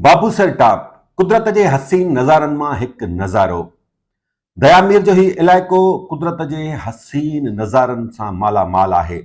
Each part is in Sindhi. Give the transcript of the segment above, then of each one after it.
بابوسر ٽاپ، قدرت جي حسين نظارن مان هڪ نظارو. ديامير جو هي علائقو قدرت جي حسين نظارن سان مالا مال آهي،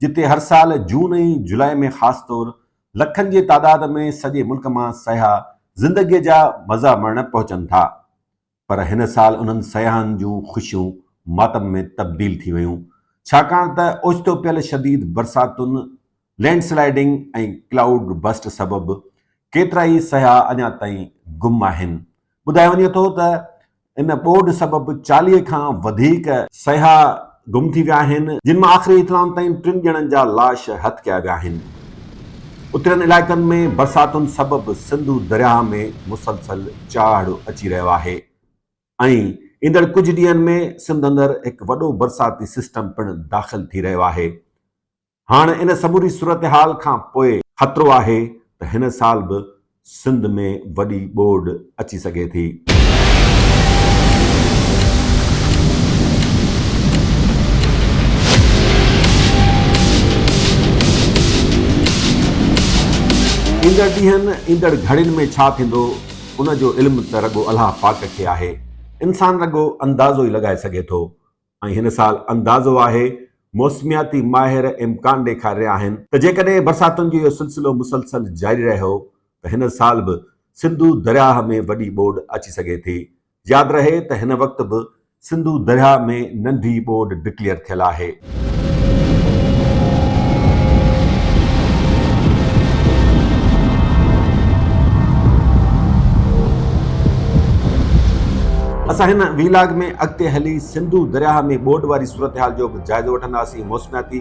جتي هر سال جون ۽ جولاء ۾ خاص طور لکن جي تعداد ۾ سڄي ملڪ مان سياح زندگيء جا مزا ماڻڻ پهچن ٿا. پر هن سال انهن سياحن جون خوشيون ماتم ۾ تبديل ٿي ويون، ڇاڪاڻ ته اوچتو پيل شديد برساتن، لينڊ سلائيڊنگ ۽ ڪلائوڊ برسٽ سبب ڪيترائي سياح اڃا تائين گم آهن. ٻڌايو وڃي ٿو ته ان ٻوڏ سبب 40 کان وڌيڪ سياح گم ٿي ويا آهن، جن مان آخري اطلاعن تائين ٽن ڄڻن جا لاش هٿ ڪيا ويا آهن. اترين علائقن ۾ برساتن سبب سنڌو درياهه ۾ مسلسل چاڙهه اچي رهيو آهي ۽ ايندڙ ڪجهه ڏينهن ۾ سنڌ اندر هڪ وڏو برساتي سسٽم پڻ داخل ٿي رهيو آهي. هاڻ ان سموري صورتحال کان پوء خطرو آهي ته هن سال به سنڌ ۾ وڏي ٻوڏ اچي سگهي ٿي. ايندڙ ڏينهن، ايندڙ گهڙين ۾ ڇا ٿيندو، ان جو علم ته رڳو الله پاڪ کي آهي. انسان رڳو اندازو ئي لڳائي سگهي ٿو ۽ هن سال اندازو آهي، موسمياتي ماهر امڪان ڏيکاري رهيا آهن ته جيڪڏهن برساتن جو اهو سلسلو مسلسل جاري رهيو ته هن سال به سنڌو درياهه ۾ وڏي ٻوڏ اچي سگهي ٿي. ياد رهي ته هن وقت به سنڌو درياهه ۾ ننڍي ٻوڏ ڊڪليئر ٿيل آهي. اسان هن وي لاگ ۾ اڳتي هلي سنڌو درياهه ۾ ٻوڏ واري صورتحال جو به جائزو وٺنداسين، موسمياتي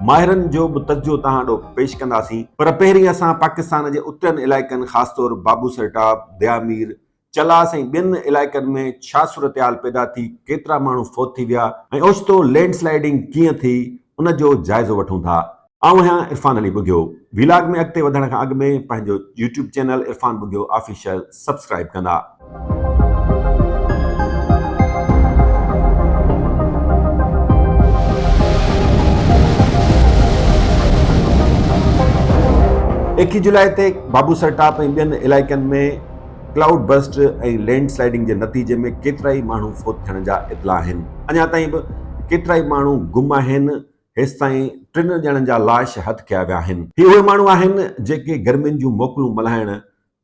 ماهرن جو به تجزيو توهان آڏو پيش ڪنداسين، پر پهرين اسان پاڪستان جي اترين علائقن خاص طور بابوسر ٽاپ، ديامير، چلاس ۽ ٻين علائقن ۾ ڇا صورتحال پيدا ٿي، ڪيترا ماڻهو فوت ٿي ويا ۽ اوچتو لينڊ سلائيڊنگ ڪيئن ٿي، ان جو جائزو وٺون ٿا. آئون آهيان عرفان علي ٻگهيو. وي لاگ ۾ اڳتي وڌڻ کان اڳ ۾ پنهنجو YouTube channel Irfan Bughio official subscribe ڪندا. ايڪيهه جولاء تي بابوسر ٽاپ ۽ ٻين علائقن ۾ ڪلائوڊ برسٽ ۽ لينڊ سلائيڊنگ جي نتيجي ۾ ڪيترائي ماڻهو فوت ٿيڻ جا اطلاع آهن. اڃا تائين به ڪيترائي ماڻهو گم آهن، هيستائين ٽن ڄڻن جا لاش هٿ ڪيا ويا آهن. هي اهي ماڻهو آهن جيڪي گرمين جون موڪلون ملهائڻ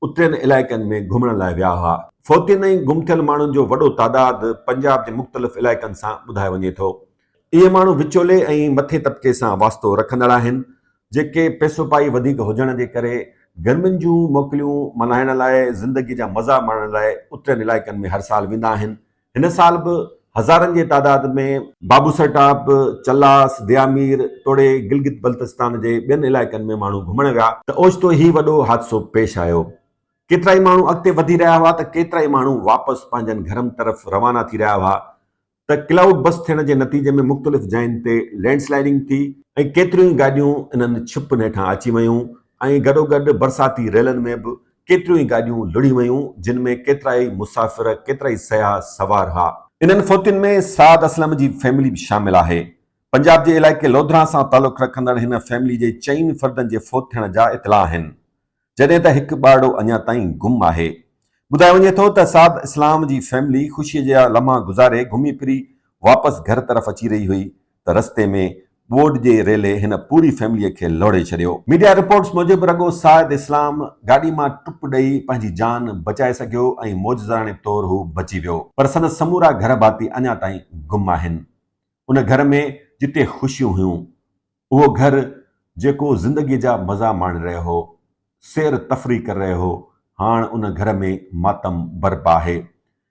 اترين علائقن ۾ گهمڻ لاء ويا هئا. فوتين ۽ گم ٿيل ماڻهن جو وڏو تعداد پنجاب جي مختلف علائقن سان ٻڌايو وڃي ٿو. اهي ماڻهو وچولي ۽ مٿي طبقي سان واسطو رکندڙ آهن، جيڪي پئسو پائي وڌيڪ هجڻ جي ڪري گرمين جون موڪليون ملهائڻ لاء، زندگي جا مزا ماڻڻ لاء اترين علائقن ۾ هر سال ويندا آهن. هن سال به هزارن جي تعداد ۾ بابوسر ٽاپ، چلاس، ديامير توڙي گلگت بلتستان جي ٻين علائقن ۾ ماڻهو گهمڻ ويا ته اوچتو هي وڏو حادثو پيش آيو. ڪيترائي ماڻهو اڳتي وڌي رهيا هئا ته ڪيترائي ماڻهو واپس پنهنجن گهرن طرف روانا ٿي رهيا هئا ته ڪلائوڊ بس ٿيڻ جي نتيجي ۾ مختلف جاين تي لينڊ سلائيڊنگ ٿي ۽ ڪيتريون ئي گاڏيون انهن ڇپن هيٺان اچي ويون ۽ گڏوگڏ برساتي ريلن ۾ به ڪيتريون ئي گاڏيون لڙهي ويون جن ۾ ڪيترائي مسافر ڪيترائي سياح سوار هئا. انهن فوتين ۾ سعد اسلم جي فيملي به شامل آهي. پنجاب جي علائقي لوڌران سان تعلق رکندڙ هن فيملي جي چئن فردن جي فوت ٿيڻ جا اطلاع آهن. جڏهن ته هڪ ٻارڙو اڃا تائين گم آهي. ٻڌايو وڃي ٿو ته سعد اسلام جي فيملي خوشي جا لمحا گذاري گهمي ڦري واپس گهر طرف اچي رهي هئي ته رستي ۾ ٻوڏ جي ريلي هن پوري فيملي کي لوڙهي ڇڏيو. ميڊيا رپورٽس موجب رڳو سعد اسلام گاڏي مان ٽپ ڏئي پنهنجي جان بچائي سگهيو ۽ معجزاڻي طور هو بچي ويو پر سندس سمورا گهر ڀاتي اڃا تائين گم آهن. ان گهر ۾ جتي خوشيون هيون. اهو گهر جيڪو زندگيء جا مزا ماڻي رهيو هو، سير تفريح ڪري رهيو هو، هاڻ ان گهر ۾ ماتم برپا آهي.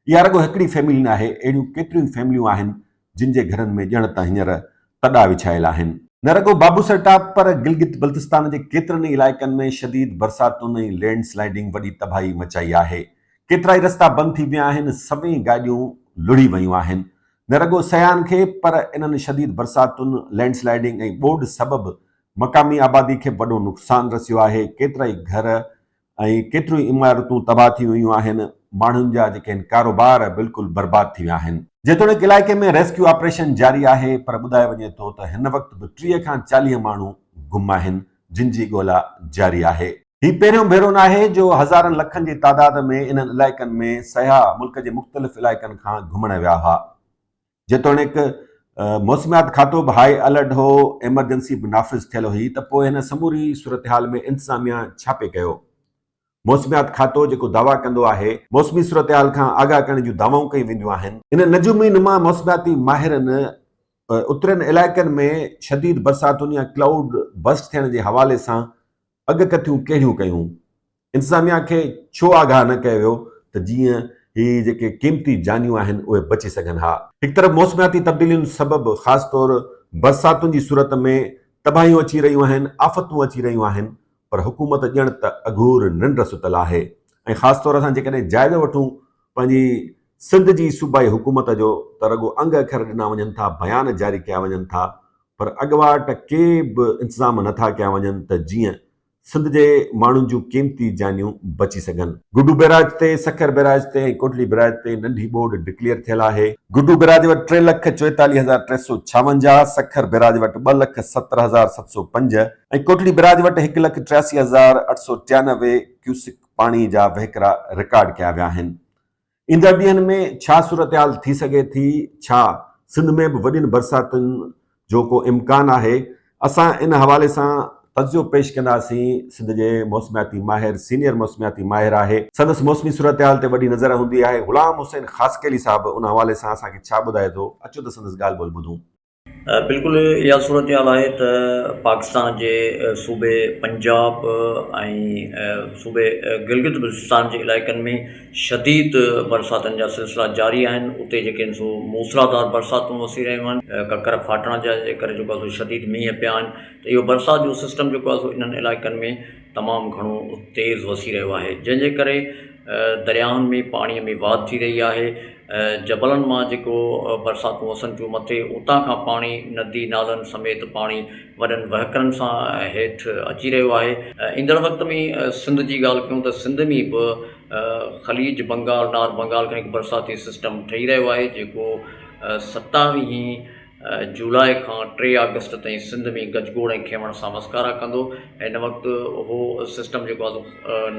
اها رڳو هڪڙي فيملي ناهي، اهڙيون ڪيتريون ئي فيمليون آهن، جن جي گهرن ۾ ڄڻ ته هينئر تڏا وڇايل آهن. نه رڳو بابوسر ٽاپ پر گلگت بلتستان جي ڪيترن ئي علائقن ۾ شديد برساتن ۽ لينڊ سلائيڊنگ وڏي تباهي مچائي آهي. ڪيترائي رستا بند ٿي ويا آهن، سوين گاڏيون لڙهي ويون آهن. نه رڳو سياحن کي پر انهن شديد برساتن، لينڊ سلائيڊنگ ۽ ٻوڏ سبب مقامي آبادي کي به وڏو نقصان رسيو آهي، ڪيترائي گهر ۽ ڪيتريون ئي عمارتون تباهه ٿي ويون آهن، ماڻهن جا جيڪي آهن ڪاروبار بلڪل برباد ٿي ويا آهن. جيتوڻيڪ علائقي ۾ ريسڪيو آپريشن جاري آهي پر ٻڌايو وڃي ٿو ته هن وقت به 30 کان 40 ماڻهو گم آهن جن جي ڳولا جاري آهي. هي پهريون ڀيرو ناهي جو هزارن لکن جي تعداد ۾ انهن علائقن ۾ سياح ملڪ جي مختلف علائقن کان گهمڻ ويا هئا. جيتوڻيڪ موسميات کاتو به هاء الرٽ هو، ايمرجنسي به نافذ ٿيل هئي ته پوء هن سموري صورتحال ۾ انتظاميا ڇا پئي ڪيو؟ موسميات کاتو جيڪو دعويٰ ڪندو آهي، موسمي صورتحال کان آگاهه ڪرڻ جون دعوائون ڪيون وينديون آهن، ان نجومي نما موسمياتي ماهرن اترين علائقن ۾ شديد برساتن يا ڪلائوڊ برسٽ ٿيڻ جي حوالي سان اڳڪٿيون ڪهڙيون ڪيون؟ انتظاميا کي ڇو آگاهه نه ڪيو ويو ته جيئن هي جيڪي قيمتي جانيون آهن اهي بچي سگهن ها. هڪ طرف موسمياتي تبديلين سبب خاص طور برساتن جي صورت ۾ تباهيون اچي رهيون آهن، آفتون اچي رهيون آهن پر حڪومت ڄڻ ته اگهور ننڊ ستل آهي ۽ خاص طور اسان جيڪڏهن جائزو وٺون پنهنجي سنڌ جي صوبائي حڪومت جو ته رڳو انگ اکر ڏنا وڃن ٿا، بيان جاري ڪيا وڃن ٿا پر اڳواٽ ڪي به انتظام نه ٿا ڪيا وڃن ته جيئن سنڌ جي ماڻهن جون قيمتي جانيون بچي سگهن. گڊو بئراج تي، سکر بئراج تي ۽ ڪوٽڙي بئراج تي ننڍي ٻوڏ ڊڪليئر ٿيل آهي. گڊو بئراج وٽ 3,44,356، سکر بئراج وٽ 2,70,705 ۽ ڪوٽڙي بئراج وٽ 1,83,893 ڪيوسڪ پاڻي جا وهڪرا رڪارڊ ڪيا ويا آهن. ايندڙ ڏينهن ۾ ڇا صورتحال ٿي سگهي ٿي، ڇا سنڌ ۾ به وڏين برساتن جو ڪو امڪان آهي، اسان ان حوالي سان تجزيو پيش ڪنداسين، سنڌ جي موسمياتي ماهر سينيئر موسمياتي ماهر آهي، سندس موسمي صورتحال تي وڏي نظر هوندي آهي، غلام حسين خاصخيلي صاحب ان حوالي سان اسان کي ڇا ٻڌائي ٿو، اچو ته سندس ڳالهه ٻولهه ٻڌون. بلڪل اها صورتحال آهي ته پاڪستان جي صوبي پنجاب ۽ صوبي گلگت بلتستان جي علائقن ۾ شديد برساتن جا سلسلا جاري آهن اتي جيڪي آهن سو موسلاڌار برساتون وسي رهيون آهن ڪڪر ڦاٽڻ جي ڪري جيڪو آهي سو شديد مينهن پيا آهن ته اهو برسات جو سسٽم جيڪو آهي سو انهن علائقن ۾ تمام گهڻو تيز وسي رهيو آهي جنهن جي ڪري درياهن ۾ پاڻي ۾ واڌ ٿي رهي آهي جبلن مان جيڪو برساتون وسن ٿيون مٿي اتان کان پاڻي ندي نالن سميت پاڻي وڏن وهڪرن سان هيٺ اچي رهيو آهي. ايندڙ وقت ۾ سنڌ جي ڳالهه ڪيون ته سنڌ ۾ به خليج بنگال نار بنگال کان هڪ برساتي سسٽم ٺهي رهيو آهي جيڪو ستاويهين جولاء کان 3 آگسٽ تائين سنڌ ۾ گجگوڙ ۽ کيوڻ سان وسڪارا ڪندو. هن وقت اهو سسٽم جيڪو آهي سو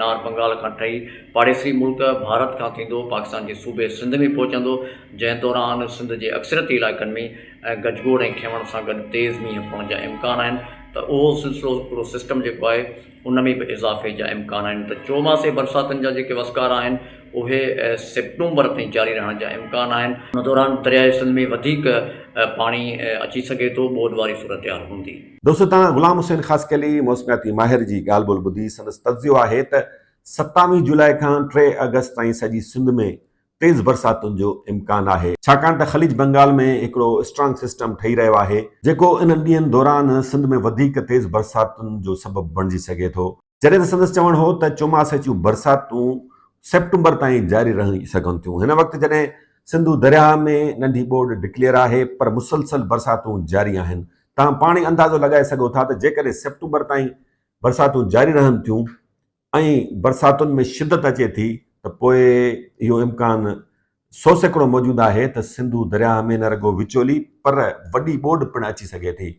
نار بنگال کان ٺهي پاڙيسري ملڪ ڀارت کان ٿيندو پاڪستان جي صوبي سنڌ ۾ پهچندو جنهن دوران سنڌ جي اڪثريتي علائقن ۾ گجگوڙ ۽ کيوڻ سان گڏ تيز مينهن پوڻ جا امڪان آهن ته اهو سلسلو هڪڙو سسٽم جيڪو آهي ان ۾ به اضافي جا امڪان آهن ته چوماسي برساتن جا جيڪي وسڪارا آهن اهي سيپٽمبر تائين جاري رهڻ جا امڪان آهن. ان دوران درياء سنڌ ۾ وڌيڪ پاڻي اچي سگهي ٿو، ٻوڏ واري صورتحال هوندي. دوستو توهان غلام حسين خاصخيلي موسمياتي ماهر جي ڳالهه ٻولهه ٻڌي سندس تجزيو آهي ته ستاويهه جولاء کان 3 آگسٽ تائين سڄي سنڌ ۾ تيز برساتن جو امڪان آهي ڇاڪاڻ ته خليج بنگال ۾ هڪڙو اسٽرانگ سسٽم ٺهي رهيو آهي جيڪو انهن ڏينهن دوران سنڌ ۾ وڌيڪ تيز برساتن جو سبب بڻجي سگهي ٿو. جڏهن ته سندس چوڻ هو ته چوماسي جون برساتون سيپٽمبر تائين جاري رهي سگهن ٿيون. هن وقت جڏهن سنڌو درياهه ۾ ننڍي ٻوڏ ڊڪليئر آهي پر مسلسل برساتون جاري آهن توهان پاڻ ئي اندازو لڳائي سگهو ٿا ته جيڪڏهن سيپٽمبر تائين برساتون جاري رهن ٿيون ۽ برساتن ۾ شدت اچي ٿي ته پوء اهو امڪان 100% موجود آهي ته سنڌو درياهه ۾ نه رڳو وچولي پر وڏي ٻوڏ پڻ اچي سگهي ٿي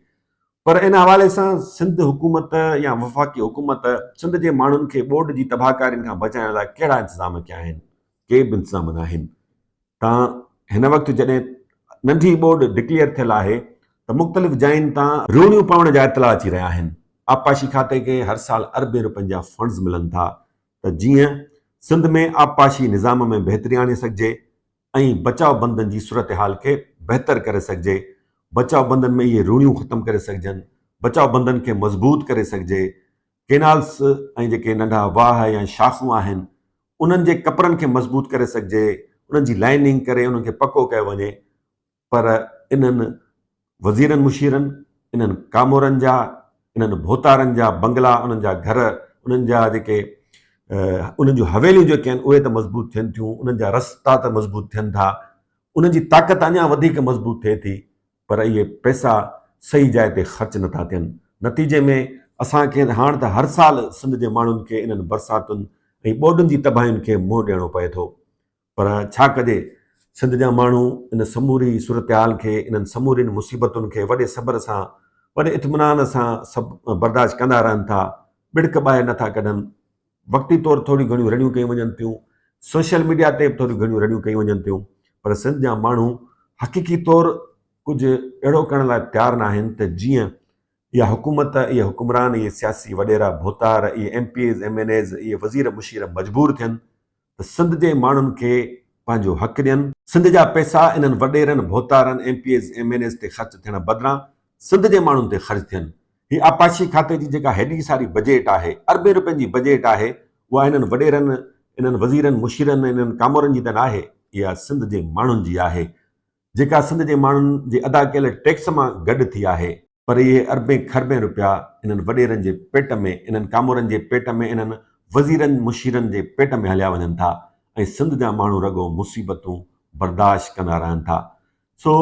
پر ان حوالي سان سنڌ حڪومت يا وفاقي حڪومت سنڌ جي ماڻهن کي ٻوڏ جي تباهڪارين کان بچائڻ لاء ڪهڙا انتظام ڪيا آهن؟ ڪي به انتظام ناهن. تان هن وقت جڏهن ننڍي ٻوڏ ڊڪليئر ٿيل آهي ته مختلف جاين تان روڻيون پوڻ جا اطلاع اچي رهيا آهن. آبپاشي کاتي کي هر سال اربين روپين جا فنڊز ملن ٿا ته جيئن سنڌ ۾ آبپاشي نظام ۾ بهتري آڻي سگهجي ۽ بچاء بندن جي صورتحال کي بهتر ڪري سگهجي، بچاء بندن ۾ اهي روڻيون ختم ڪري سگهجن، بچاء بندن کي مضبوط ڪري سگهجي، ڪينالز ۽ جيڪي ننڍا واهه يا شاخون آهن انهن جي ڪپرن کي مضبوط ڪري سگهجي، انهن جي لائننگ ڪري انهن کي پڪو ڪيو وڃي پر انهن وزيرن مشيرن، انهن ڪامورن جا، انهن ڀوتارن جا بنگلا، انهن جا گهر، انهن جا جيڪي انهن جون حويليون جيڪي آهن اهي ته مضبوط ٿين ٿيون، انهن جا رستا ته مضبوط ٿين ٿا، انهن جي طاقت اڃا وڌيڪ مضبوط ٿئي ٿي پر اهي پئسا صحيح جاء تي خرچ نٿا ٿين. نتيجي ۾ اسان کي هاڻ ته هر سال سنڌ جي ماڻهن کي انهن برساتن ۽ ٻوڏن جي تباهين کي منهن ڏيڻو پئي ٿو. پر ڇا ڪجي سنڌ جا ماڻهو ان سموري صورتحال کي، انهن سمورين مصيبتن کي وڏي صبر سان، وڏي اطمينان سان سڀ برداشت ڪندا رهن ٿا. ٻڙڪ ٻاهر نٿا ڪڍن. وقتي طور ٿوريون گهڻيون رڙيون ڪيون وڃن ٿيون، سوشل ميڊيا تي به ٿوريون گهڻيون رڙيون ڪيون وڃن ٿيون پر سنڌ جا ماڻهو حقيقي طور ڪجهه اهڙو ڪرڻ لاء تيار ناهن ته جيئن اها حڪومت، اهي حڪمران، اهي سياسي وڏيرا، ڀوتار، اهي M P As, M N As, اهي وزير مشير مجبور ٿين ته سنڌ جي ماڻهن کي پنهنجو حق ڏين. سنڌ جا پئسا انهن وڏيرن، ڀوتارن، M P As, M N As تي خرچ ٿيڻ بدران سنڌ جي ماڻهن تي خرچ ٿين. هي آبپاشي کاتي جي جيڪا هيڏي ساري بجيٽ آهي، اربين روپين جي بجيٽ آهي، اها انهن وڏيرن، انهن وزيرن، مشيرن، انهن ڪامورن جي ته ناهي، اها سنڌ جي ماڻهن جي آهي، جيڪا سنڌ جي ماڻهن جي ادا ڪيل ٽيڪس مان گڏ ٿي آهي. پر اهي اربين کربين روپيا انهن وڏيرن جي پيٽ ۾، انهن ڪامورن جي پيٽ ۾، انهن وزيرن مشيرن جي پيٽ ۾ هليا وڃن ٿا ۽ سنڌ جا ماڻهو رڳو مصيبتون برداشت ڪندا رهن ٿا. سو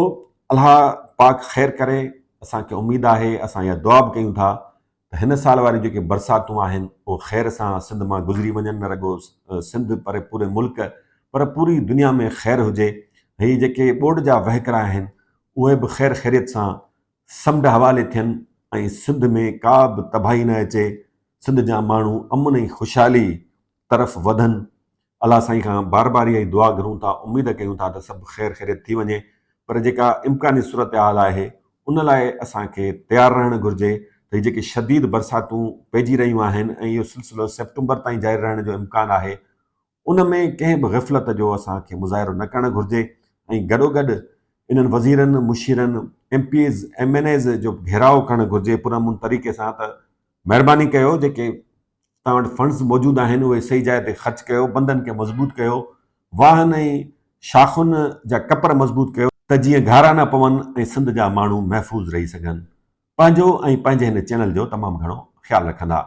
الله پاڪ خير ڪري، اسان کي اميد آهي، اسان اها دعا به ڪيون ٿا ته هن سال واريون جيڪي برساتون آهن اهي خير سان سنڌ مان گذري وڃن نه رڳو سنڌ پر پوري ملڪ پر پوري دنيا ۾ خير هجي هي جيڪي ٻوڏ جا وهڪرا آهن اهي به خير خيريت سان سمنڊ حوالي ٿين ۽ سنڌ ۾ ڪا به تباهي نه اچي سنڌ جا ماڻهو امن ۽ خوشحالي طرف وڌن الله سائين کان بار بار اها ئي دعا گهرون ٿا اميد ڪيون ٿا ته سڀ خير خيريت ٿي وڃي پر جيڪا امڪاني صورتحال آهي ان لاء اسان کي تيار رهڻ گهرجي ته هي جيڪي شديد برساتون پئجي رهيون آهن ۽ اهو سلسلو سيپٽمبر تائين جاري رهڻ جو امڪان آهي ان ۾ ڪنهن به غفلت جو اسان کي مظاهرو نه ڪرڻ گهرجي ۽ گڏوگڏ انهن وزيرن مشيرن M P As M N As جو گهيراء ڪرڻ گهرجي پرامن طريقي سان ته مهرباني ڪيو جيڪي توهان وٽ فنڊز موجود آهن اهي صحيح جاء تي خرچ ڪيو، بندن کي مضبوط ڪيو، واهن ۽ شاخن جا ڪپر مضبوط ڪيو ته جيئن گهارا نه پون ۽ سنڌ جا ماڻهو محفوظ رهي سگهن. پنهنجو ۽ پنهنجي هن چينل جو تمام گهڻو خيال رکندا.